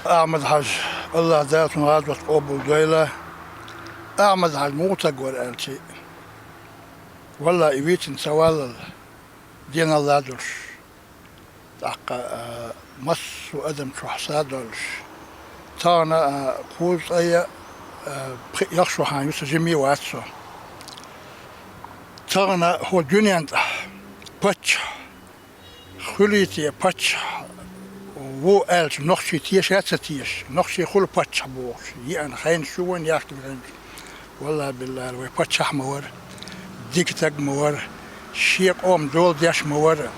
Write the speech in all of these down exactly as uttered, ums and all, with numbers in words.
Ахьмад-Хьажа, АллахӀ Дала цун гӀазот къобал дойла. Ахьмад-Хьажа муха таг вара аьлча, валлахӀи, и вийцина ца валлал, денал а долуш, тӀаккха, а, массо а адам чохь са а долуш, тахана, а, кхузткъе, а, пхи а ялх шо хьан ю, сан жиме вац со. Тахана хӀо дуьнен тӀехь паччахь хуьлий те, паччахь ву аьлча, нохчий теша а ца теша, нохчий хуьлу паччахь бохуш, еана хьайна шу вайн яхкина хьайна. ВаллахӀи-биллахӀи, вай паччахь ма вара, дика таг ма вара, шен къоман дола деш ма вара.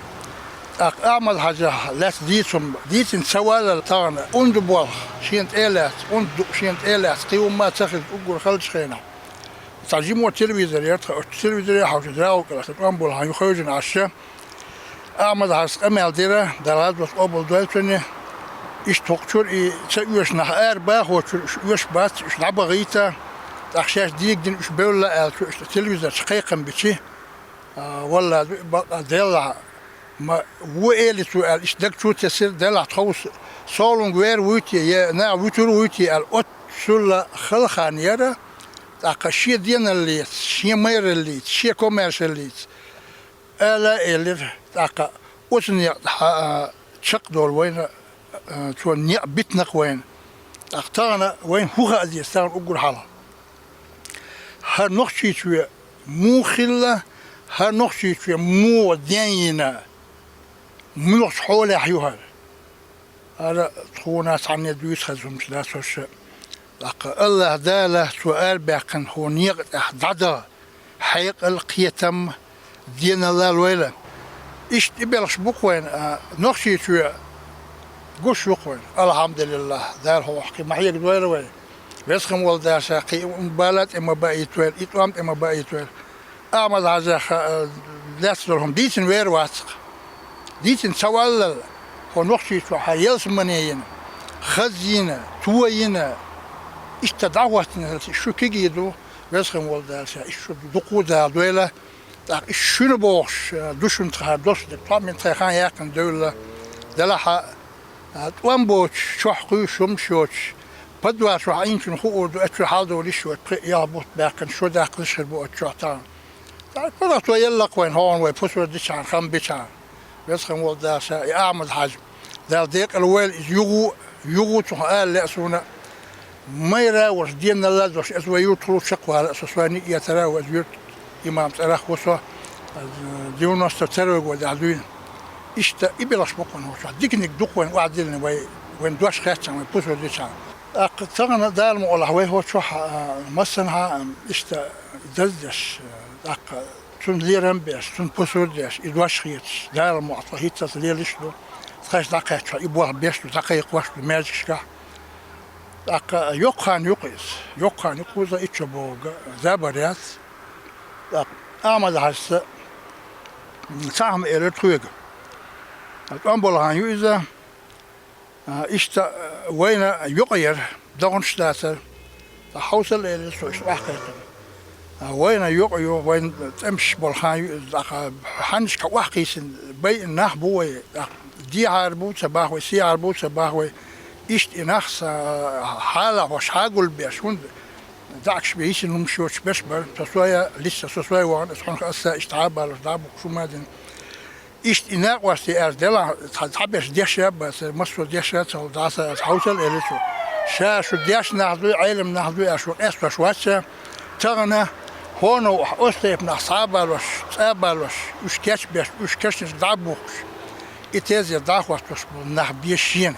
ТӀаккха Ахьмад-Хьажах лаьцна дийцам, дийцина ца валлал тахана, унда болх шена тӀе а лаьцна, унда ду шена тӀе а лаьцна, кхин хӀумма а ца хилча уггар халчу хенахь. Цхьа жимо телевизор яра тхан, оцу телевизоре хьовчу дагӀу кӀелахь тӀом болу хьан ю хевшина Ӏаш. Ахьмад-Хьажас къамел дира, Дала гӀазот къобал дойла цуьнан. Иштта хӀокху чуьра и ца оьшу нах ара бахочуьра, уьш оьшу бац, уьш дӀабахийта, тӀаккха шаьш дийга дина уьш бевлла аьлла, цо иштта телевизор чу кхайкхам бичи. А, валла, ду и бакъ а деллахь, ма ву эли цо аьлла, иштта даг чу тесира, делахь тховса солунга вер вуй те, я наха вуьтур вуй те аьлла, оццул хала хан яра, тӀаккха шен деналлица, шен майраллица, шен комаьршаллица ала а элира, тӀаккха оцу некъа тӀехь, а, чекхдолу вайна, а, цо некъ битинарг вайна. ТӀаккха тахана вайна хӀун хаа деза, тахана уггар хьалха? ХӀара Нохчийчоь муха хилла, хӀара Нохчийчоь муха ден йина, муьлхачу хьолехь ю хӀара? ХӀара тхуна цхьанне дуьйцу хаза хӀуманаш дац хӀорш. ТӀаккха АллахӀ Дала цо арабаьккхина хӀун некъа тӀехь дӀадан хьекъал, кхетам, денал а лойла. Иштта и белхаш бу-кх вайна, а, Нохчийчоь гуш ю-кх вайна. АлхьамдулиллахӀ, Дала хьо кхин ма хьегадойла вай. Веза хин волу Дала ша кхин и бала тӀе ма баийтойла, и тӀом тӀе ма баийтойла. Ахьмад-Хьажах, а, лаьцна долу хӀума дийцина вер вац-кх. Дийцина ца валлал, хӀо Нохчийчохь хьан ялсамане йина, хаза йина, то йина, иштта дӀахӀоттина хилча, шу кегий ду, Веза хин волу Дала ша, иштта шу дукха а Дала дойла, тӀаккха иштта шуна бохуш, а, ду шуна тхан досу дерг, тхо а мин тхайн хан яьккхина девлла, делахь а, а, тӀом боцуш, чохь кхуьйсуш хӀумаш йоцуш, подвал чохь Ӏийначун хуур ду, оцу чуьра хьалдовла йиш йоцу, пхи а ялх бутт баьккхина, шо даккхалаш хир бу оцу чохь тахана. ТӀаккха паргӀато елла-кх вайна хӀокхуьнан вай пусар дичахьана, хам бичахьана. Веза хин волу Дала ша, и Ахьмад-Хьажа, Дала декъала войла иза юха, юха цунах ала лаьа суна. Майра а волуш, денал а долуш, иза вай юртахула чекхвала а со, со ницкъ етара а ву, иза юьртан имам цӀарах а ву со, девяносто второй годехь дуьйна. Иштта и белхаш бу-кх вайна хӀокху чохь. Диканиг ду-кх вайна охьадиллина вай, вайн дош хецчахьана, вай пусар дичахьана. ТӀаккха тахана Дала мукъалахь вай хӀокху чохь, а, массанхьа а, иштта даздеш, а, тӀаккха цунна лерам а беш, цунна пусар а деш, и дош хеташ, Дала мукъалахь тхо хӀинццалц лелаш а ду, тхаьш дӀакхаьччахь и болх беш а ду, дӀакхайкхош а ду маьждигашкахь. ТӀаккха йоккха хан ю-кх иза, йоккха хан ю-кх, кхуза итт шо бохург забар яц. ТӀаккха Ахьмад-Хьажас цхьа хӀума элира тхоьга. ТӀом болу хан ю иза. А, иштта, а, вайна юкъа яра, догӀанаш дацара. Ткъа хьовсал а элира цо, иштта охьакхайкхина. А, вайна юкъа ю, вайна тӀемаш болу хан ю иза, тӀаккха хьаннашка охьакхийсина, байина нах бу вай, тӀаккха дехьара бу ца боху вай, сехьара бу ца боху вай. Иштта и нах сан хьалахь хӀорш хьагулбеш, хӀунда даьӀахкаш бен йисина хӀумаш йоцуш берш бара. Со соя лисса, со соя вахана, аса хьуна аса иштта хьабалуш дӀа а бухуш хӀума а дина. Иштта и накъостий аьлча делахь, цхьа, цхьаберш деш а бацара, массо а деш а ца хуьлу, дӀаса аса хьовсал а элира цо. Ша шу дешна нах дуй, Ӏелам нах дуй аьлла шу къестош вац ша. Тахана хӀонов ахь оцу тайпанах схьа а балош, цӀа а балош, уьш кечбеш, уьш кешнашка дӀа а бухкуш, и тезет дӀа а хӀоттош болу нах бен шена.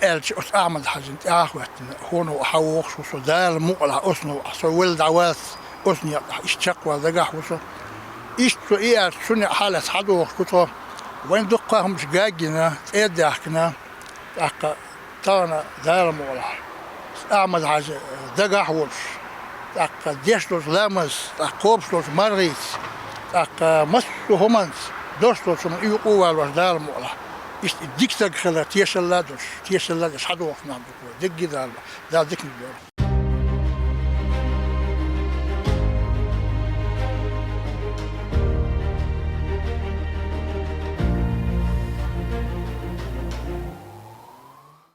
Аьлча оцу Ахьмад-Хьаьжина тӀаьхьа а хӀоьттина, хӀунда хьан вохуш ву со, Дала мукъалахь, оцунах со велла дӀавац, оцу некъахь иштта чекхвала дагахь ву со. Иштта со и аьлча, цу некъа хьалаца хьадохуш ву тхо. Вайн дуккха а хӀумаш гаггина, цӀе а даьхкина, тӀаккха тахана Дала мукъалахь, Ахьмад-Хьаьжа дагахь а волуш, тӀаккха деш долчу ламазца, тӀаккха кхобуш долчу маргӀица, тӀаккха массо а хӀуманца, дош долчу хӀуманна и юкъа а валош Дала мукъалахь. Иштта и дика стаг хилар тешалла а долуш, тешалла а деш хьадохуш нах ду тхо. Дерриге а Дала, Дала диканиг лойла.